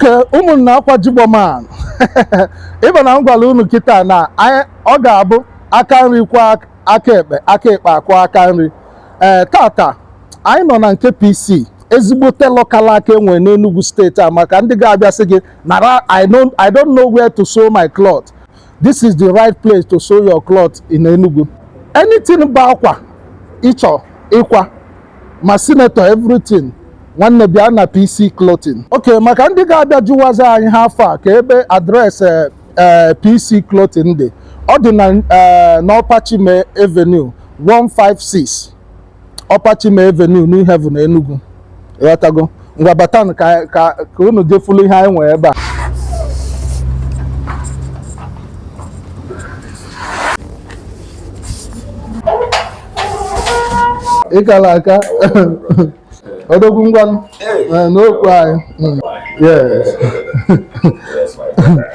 Okay, ụmụnna, akwa Jigboman ịba na m gwara unu kịta na ọ ga-abụ aka nri kwa aka ekpe, aka ekpe akwa aka nri. Ee, tata anyị nọ na nke PC, ezigbote local aka enwere n'Enugu Steeti a, maka ndị ga-abịa sị gị nara, I don't know where to sew my cloth. This is the right place to sew your cloth in Enugu. Anything bụ akwa ịchọ ịkwa, ma senator, everything, nwanne, bịa na PC Clothing. Okay, maka ndị ga-abịa jụwazi anyị ha afọ a ka ebe address PC Clothing dị, ọ dị na n'Upper Chime Avenue, 156 Upper Chime Avenue, New Haven, Enugu. Ịghọtago? Ngwa, batanụ ka unu jefulu ihe anyị nwee ebe a. Ịkala aka, odogwu. Ngwanụ, n'okwu anyị. Yes. Yes, my brother.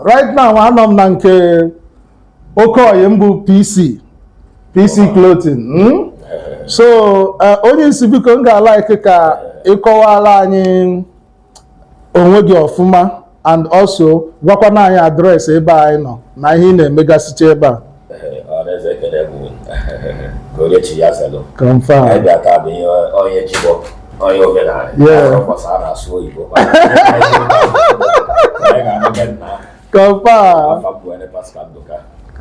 Right now, anọ m na nke oke oyi mbụ PC Clothing. So onye isi, biko, m ga-alike ka ịkọwara anyị onwe gị ọfụma and also gwakwana anyị address ebe anyị nọ na ihe ị na-emegasịcha ebe a. Ọhaneze, ekele bụ ka onye chi ya zelụ. Confirm. Anyị bịa taa bụ ihe onye jigbo, onye omenala. Ụbọchị a na-asụ oyibo. Anyị ga-anụ nna. Confirm. Afa bụ Ene Pascal Nduka.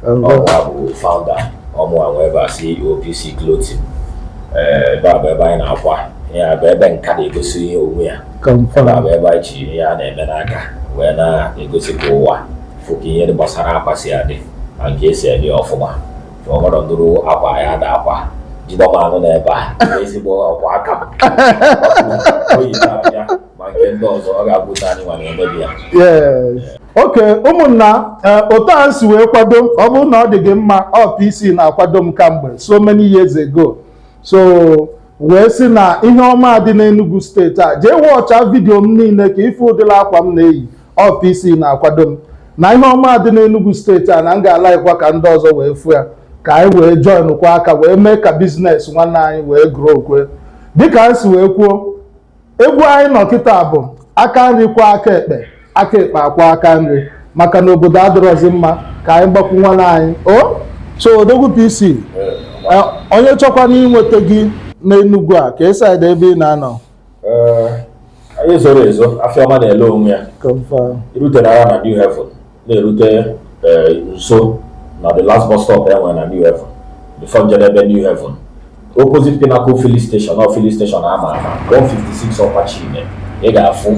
Ọmụa bụ founder, ọmụa nwe ebe a, CEO PC Clothing. Ee, ebe a bụ ebe anyị na-akwa. Ihe a bụ ebe nka na-egosi ihe onwe ya. Ebe a Confirm. bụ ebe anyị ji ihe a na-eme n'aka wee na-egosi ka ụwa fụ ka ihe gbasara akwa si adị na nke esi eme ya ọfụma. Ọ nwere ndụrụ akwa ya da akwa jidọmanụ n'ebe a, ezigbo ọkwa aka m oyi na-abịa, ma nke ndị ọzọ ọ ga-abụ na anyị nwa na-emebi ya. Yes. Okay, ụmụnna, otu a si wee kwado, ọ bụrụ na ọ dị gị mma, ọ PC na-akwado m kamgbe so many years ago, so wee sị na ihe ọma dị n'Enugu Steeti a, jee watcha video m niile ka ife ụdịrị akwa m na-eyi. Ọ PC na-akwado m na ihe ọma dị n'Enugu Steeti a, na m ga-alaikwa ka ndị ọzọ wee fụ ya, ka anyị wee join kwa aka wee mee ka business nwanne anyị wee grow kwe. Dịka anyị si wee kwuo, egwu anyị nọ kịta bụ aka nri kwa aka ekpe, aka ekpe akwa aka nri, maka na obodo adịrọzi mma ka anyị gbakwu nwanne anyị o. So odogwu PC, onye chọkwana inweta gị n'Enugu a, ka esi ebe ị na-anọ? Ee, anyị zoro ezo, afịa ọma na-ele onwe ya. Confirm. Irutere agha na New Haven, na-erute nso na the last bus stop e nwere na New Haven before njedebe New Haven, opposite Pinnacle filling station, or filling station ama ama, 156 Upper Chime, ị ga-afụ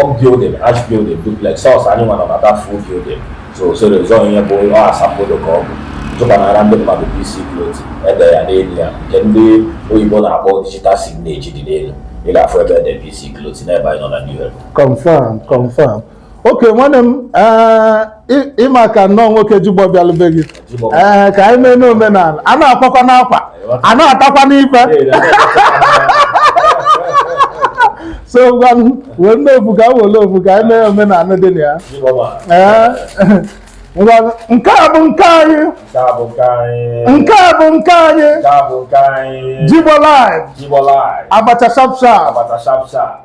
one building, ash building, duplex house. Anyị nwa nọ na that full building. So zoro ezo, ihe bụ ọ asambodo ka ọ bụ jụkwanara ndị mmadụ PC Clothing, ede ya n'elu ya, nke ndị oyibo na-akpọ digital signage dị n'elu. Ị ga-afụ ebe ede PC Clothing n'ebe anyị nọ na New Haven. Confirm, confirm. Okay, nwanne m, ịma ka nnọọ nwoke Jigbo bịalube gị. Jigbo. Ee, ka anyị mee n'omenala, a na-akwakwa n'akwa, a na-atakwa n'ife. So ngwanụ, wee nne ofu ka were ofu ka anyị mee omenala dị na ya. Ee, ngwanụ, nke a bụ nke anyị. Nke a bụ nke anyị. Nke a bụ nke anyị. Nke a bụ nke anyị. Jigbo live. Jigbo live. Abacha sharp sharp. Abacha sharp sharp.